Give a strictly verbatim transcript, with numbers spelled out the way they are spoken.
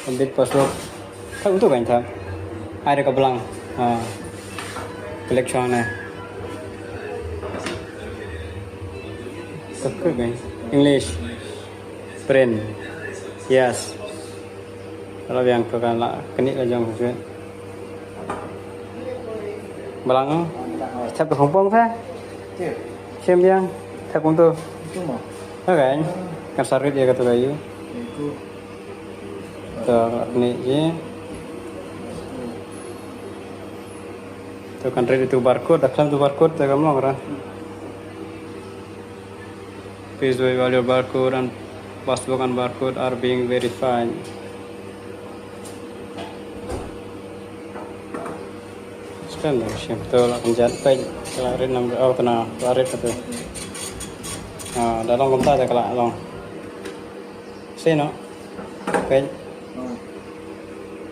Update password. Thap kumtu kan thap. Ai da ka blang. Ha. Click shwa ne. Ka kut kan. English. Print. Yes. Ka la biang, to kan la knieh la jong ka. Blang. Thap ka hong pong sa. Shem biang. Thap kumtu. Okay. Kan sa rit ïa katu ka ïu. To, ni ji. To kan rit ïa tu barcode, da khlem tu barcode te kam long ra. Please verify your barcode and passbook and barcode are being verified. Scan da shim, to la kan jat peit, la rit number, oh, tana, la rit tu. Ah, da long kumta da ka la long. Sih no. Peit.